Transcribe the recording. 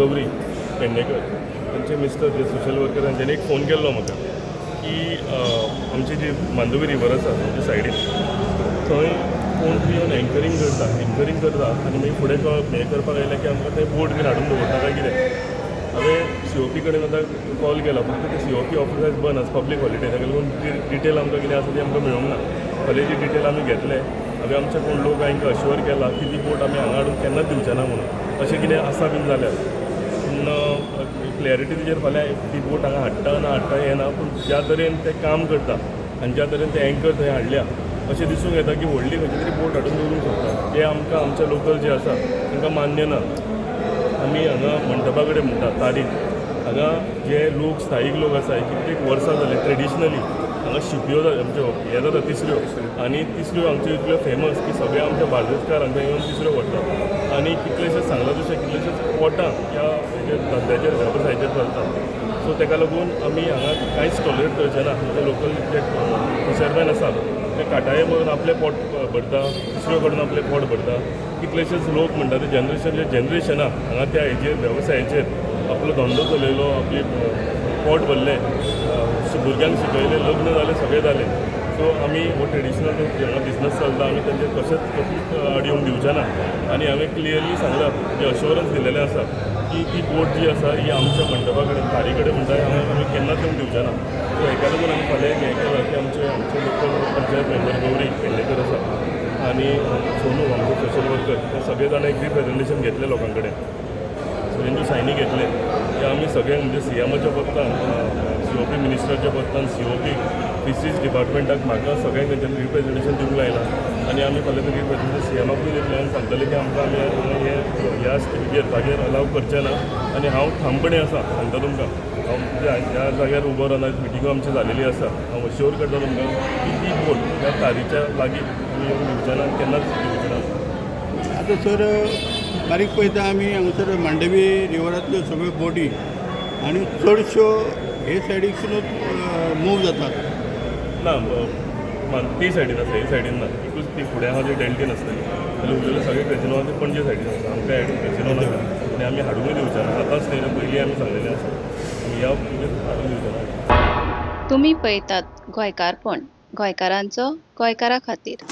गौरी पेडणेकर तांचे mister J social worker, तांच्यांनी एक फोन केल्लो म्हाका की आमची जी मांडवी रिवर आसा आमच्या सायडीन, थंय कोण तरी येवन एंकरींग करता, एंकरींग करता आनी मागीर फुडें हें करपाक आयलें की आमकां थंय बोट बीन हाडून दवरता काय कितें. हांवें सीओपी कडेन आतां कॉल केला, फक्त ते सीओपी ऑफिस आयज बंद आसा, पब्लीक हॉलिडे. ताका लागून ती डिटेल आमकां कितें आसा ती आमकां मेळूंक ना. फाल्यां ती डिटेल आमी घेतले. हांवें आमचे कोण लोक हांकां अश्युअर केला की ती बोट आमी हांगा हाडून केन्नाच दिवचे ना म्हणून, अशें कितें आसा बीन जाल्यार. पूण क्लॅरिटी तेजेर फाल्यां ती बोट हांगा हाडटा ना हाडटा हें ना, पूण ज्या तरेन ते काम करता आनी ज्या तरेन ते एंकर थंय हाडल्या, अशें दिसूंक येता की व्हडली खंयची तरी बोट हाडून दवरूंक शकता. ते आमकां, आमचे लोकल जे आसा तांकां मान्य ना. आमी हांगा मंडपा कडेन म्हणटा तारीख, हांगा जे लोक, स्थायीक लोक आसा, कित्येक वर्सां जाली ट्रेडिशनली हांगा शिंपयो आमच्यो हे जाता, तिसऱ्यो. आनी तिसऱ्यो आमच्यो इतल्यो फेमस की सगळे आमचे बार्देसकार हांगा येवन तिसऱ्यो व्हरतात आनी कितलेशेच, सांगलां तशें, कितलेशेच पोटां ह्या हेजेर, धंद्याचेर, वेवसायाचेर चलता. सो ताका लागून आमी हांगा कांयच टॉलरेट करचे ना. आमचे लोकल जे फिशरमॅन आसा ते काटाये मरून आपलें पोट भरता, तिसऱ्यो काडून आपलें पोट भरता. कितलेशेच लोक म्हणटा ते जनरेशन जे जनरेशनां हांगा त्या हेजेर, वेवसायाचेर आपलो धंदो चलयलो, आपली पोट भरलें, भुरग्यांक शिकयलें, लग्न जालें, सगळें जालें. सो आमी हो ट्रेडिशनल हांगा बिजनस चलता, आमी तांचेर कशेंच कसलीच आड येवंक दिवचे ना. आनी हांवें क्लियरली सांगलां, जे अश्योरन्स दिलेलें आसा की ती बोट जी आसा ही आमच्या मंडपा कडेन, तारी कडेन म्हणटा, हांगा आमी केन्नाच येवंक दिवचे ना. सो हेका लागून आमी फाल्यां हें केलां की आमचे आमचे लोकल पंचायत मेंबर गौरी पेडणेकर आसा आनी सोनू आमचो सोशल वर्कर, ते सगळे जाण एक रिप्रेझेंटेशन घेतले लोकां कडेन. सो तेंच्यो सायनी घेतले की आमी सगळ्यांक, म्हणजे सीएमाच्या पत्तान, सीओपी मिनिस्टरच्या पत्तान, सीओपी, फिशरीज डिपार्टमेंटाक, म्हाका सगळ्यांक तेंच्यांनी रिप्रेझेंटेशन दिवंक लायलां. आनी आमी फाल्यां ते रिप्रेझेंटेशन सीएमाकूय दितले आनी सांगतले की आमकां आमी हांगा हे ह्या स्थितीचेर, जाग्यार अलाव करचे ना. आनी हांव ठामपणे आसा सांगता तुमकां, हांव ज्या जाग्यार उबो रावन मिटिंगो आमची जालेली आसा, हांव अश्योर करता तुमकां की ती बोट ह्या तारीच्या लागीं आमी येवंक दिवचे ना, केन्नाच दिवचे ना. आतां सर, बारीक पळयता आमी, हांगासर मांडवी रिवरांतल्यो सगळ्यो बोटी आनी चडश्यो हे सायडीकसूनच मूव जातात. ना, ती सायडीन आसा, हे सायडीन ना. एकूच ती फुडें आहा ती डेल्टीन आसतली, जाल्यार उरलेले सगळे कॅसिनो आहा ते पणजे सायडीन आसा. आमकां सायडीन कॅसिनो नाका आनी आमी हाडुंकूय दिवचे ना. आतांच न्ही, पयलीं आमी सांगलेलें आसा, आमी ह्या हेजेर हाडूंक दिवचे ना. तुमी पळयतात गोंयकारपण, गोंयकारांचो गोंयकारा खातीर.